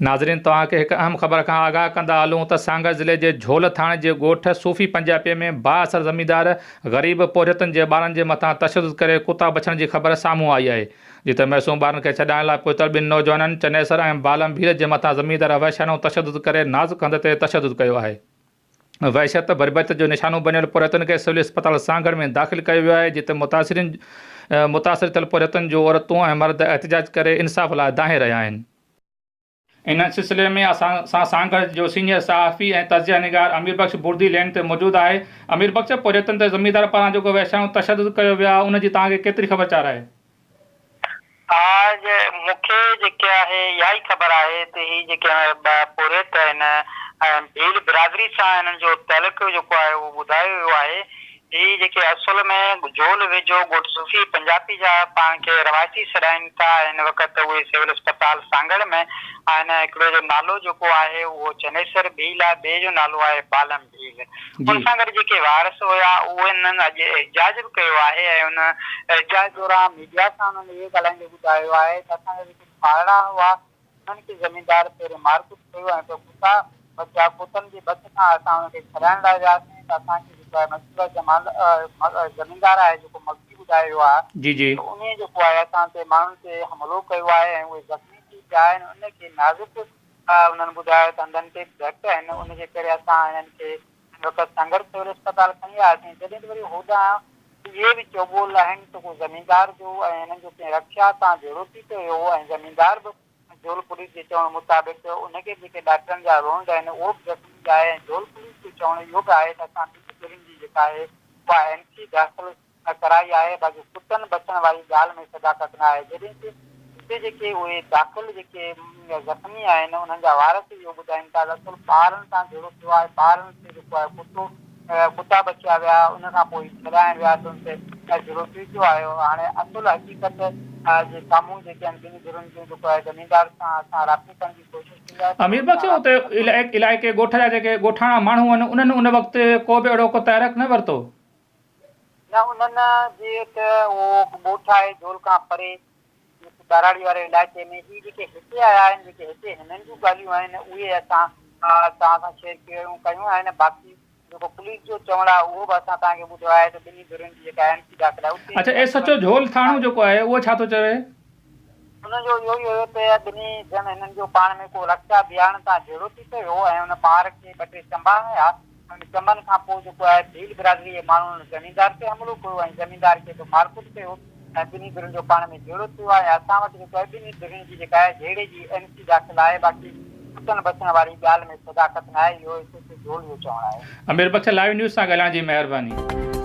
ناظرين توهان کي هڪ اهم خبر کان آگاهه ڪندا هلون ته سانگهڙ ضلعي جي جهول ٿاڻي جي ڳوٺ صوفي پنجاپي ۾ بااثر زميندار غريب پورهيتن جي ٻارن جي مٿان تشدد ڪري ڪتا بڇڻ جي خبر سامهون آئي آهي جتي معصوم ٻارن کي ڇڏائڻ لاء پهتل ٻن نوجوانن چنيسر ۽ بالم ڀيل جي مٿان زميندار وحشياڻو تشدد ڪري نازڪ هنڌ تي تشدد ڪيو آهي. وحشت بربريت جو نشانو بنيل پورهيتن کي سول اسپتال سانگهڙ ۾ داخل ڪيو ويو آهي جتي متاثرين متاثر ٿيل پورهيتن جون عورتون ۽ مرد احتجاج ڪري انصاف لاء دانهين رهيا آهن. ان سلسلي ۾ اسان سان سانگهڙ جو سينيئر صحافي ۽ تجزيه نگار امير بخش بردي لين تي موجود آهي. امير بخش، پورهيتن تي زميندار پاران جيڪو وحشياڻو تشدد ڪيو ويو آهي ان جي توهان کي ڪيتري خبر چار آهي؟ آج مون کي جيڪي آهي اها ئي خبر آهي ته هي جيڪي پورهيت آهن ۽ ڀيل برادري سان هنن جو تعلق جيڪو آهي اهو ٻڌايو ويو آهي. هي جيڪي اصل ۾ جهول ويجهو ڳوٺ صوفي پنجاپي جا پاڻ کي رهواسي سڏائين ٿا ۽ هن وقت اهي سول اسپتال سانگهڙ ۾ آهن. هڪڙي جو نالو جيڪو آهي اهو چنيسر ڀيل آهي ٻئي جو نالو آهي بالم ڀيل. ان سان گڏ جيڪي وارث هيا اهي انهن اڄ احتجاج به ڪيو آهي ۽ ان احتجاج دوران ميڊيا سان انهن اهو ڳالهائيندي ٻڌايو آهي ته اسان جا جيڪي ٻارڙا هئا انهن کي زميندار پهرين مارڪٽ ڪيو ۽ پوء ڪتا بچيا ڪتن جي بڇ کان اسان انهن کي ڇڏائڻ لاء وياسين ته اسان کي جيڪو آهي مشهور جمال زميندار آهي جيڪو مگسي ٻڌايو ويو آهي جي جي. ته انهي جيڪو آهي اسان تي ماڻهن تي حملو ڪيو آهي ۽ اهي زخمي ٿي پيا آهن ان کي نازڪ انهن ٻڌايو ته هنڌن تي به ڌڪ آهن ان جي ڪري اسان هنن کي هن وقت سانگهڙ سول اسپتال کڻي آياسين جڏهن ته وري هوڏانهن اهي به چوٻول آهن ته ڪو زميندار جو ۽ هنن جو ڪنهن رڪشا تان جهيڙو ٿي پيو هو ۽ زميندار به جهول پوليس جي چوڻ مطابق ان کي به جيڪي ڏاٽرن جا رونڊ آهن اهو به زخمي آهي ۽ جهول پوليس جو چوڻ اهو به آهي ته اسان ٻنهي ڌرين جي جيڪا آهي اها اين سي داخل نه ڪرائي آهي باقي ڪتن بچڻ واري ڳالهه ۾ صداقت نه آهي جڏهن ته هتي جيڪي اهي داخل جيڪي زخمي آهن انهن جا وارث اهو ٻڌائين ٿا ته اصل ٻارن سان جهيڙو ٿيو آهي ٻارن تي جيڪو آهي ڪتو ڪتا بچيا ويا ان کان پوء ڇڏائڻ ويا ته ان تي جهيڙو ٿي پيو آهي هاڻي اصل حقيقت جي سامهون جيڪي آهن ٻنهي ڌرين جون جيڪو آهي زميندار سان اسان رابطو ڪرڻ جي ڪوشش ڪئي آهي امير بخش اتي علائقي ڳوٺ جا جيڪي ڳوٺاڻا ماڻهو آهن انهن ان وقت ڪو به اهڙو ڪو تحرڪ نه ورتو. نه انهن جي ته اهو ڳوٺ آهي جهول کان پري ٻهراڙي واري علائقي ۾ هي جيڪي هتي آيا آهن جيڪي هتي هنن جون ڳالهيون آهن اهي اسان توهان سان شيئر ڪيون ڪيون آهن باقي جيڪو پوليس جو چوڻ آهي اهو به اسان توهان کي ٻڌو آهي ته ٻنهي ڌرين جي جيڪا اين سي داخل آهي اتي اڇا ايس ايڇ او جهول ٿاڻو جيڪو آهي اهو ڇا ٿو چوي؟ ان جو اهو ئي هيو ته ٻنهي جن هنن جو پاڻ ۾ ڪو رڪشا بيهارڻ تان جهيڙو ٿي پيو ۽ ان ٻار کي ٻه ٽي چنبا هنيا. ان چنبن کان پوء جيڪو آهي ڀيل برادري جي ماڻهن ان زميندار تي حملو ڪيو ۽ زميندار کي به مارڪٽ ڪيو ۽ ٻنهي ڌرين جو پاڻ ۾ جهيڙو ٿيو آهي ۽ اسان وٽ جيڪو آهي ٻنهي ڌرين جي جيڪا آهي جهيڙي جي اين سي داخل آهي باقي ڪتن بچڻ واري ڳالهه ۾ صداقت ناهي اهو ايس ايڇ او جهول جو چوڻ آهي. امير بخش لائيو نيوز سان ڳالهائڻ جي مهرباني.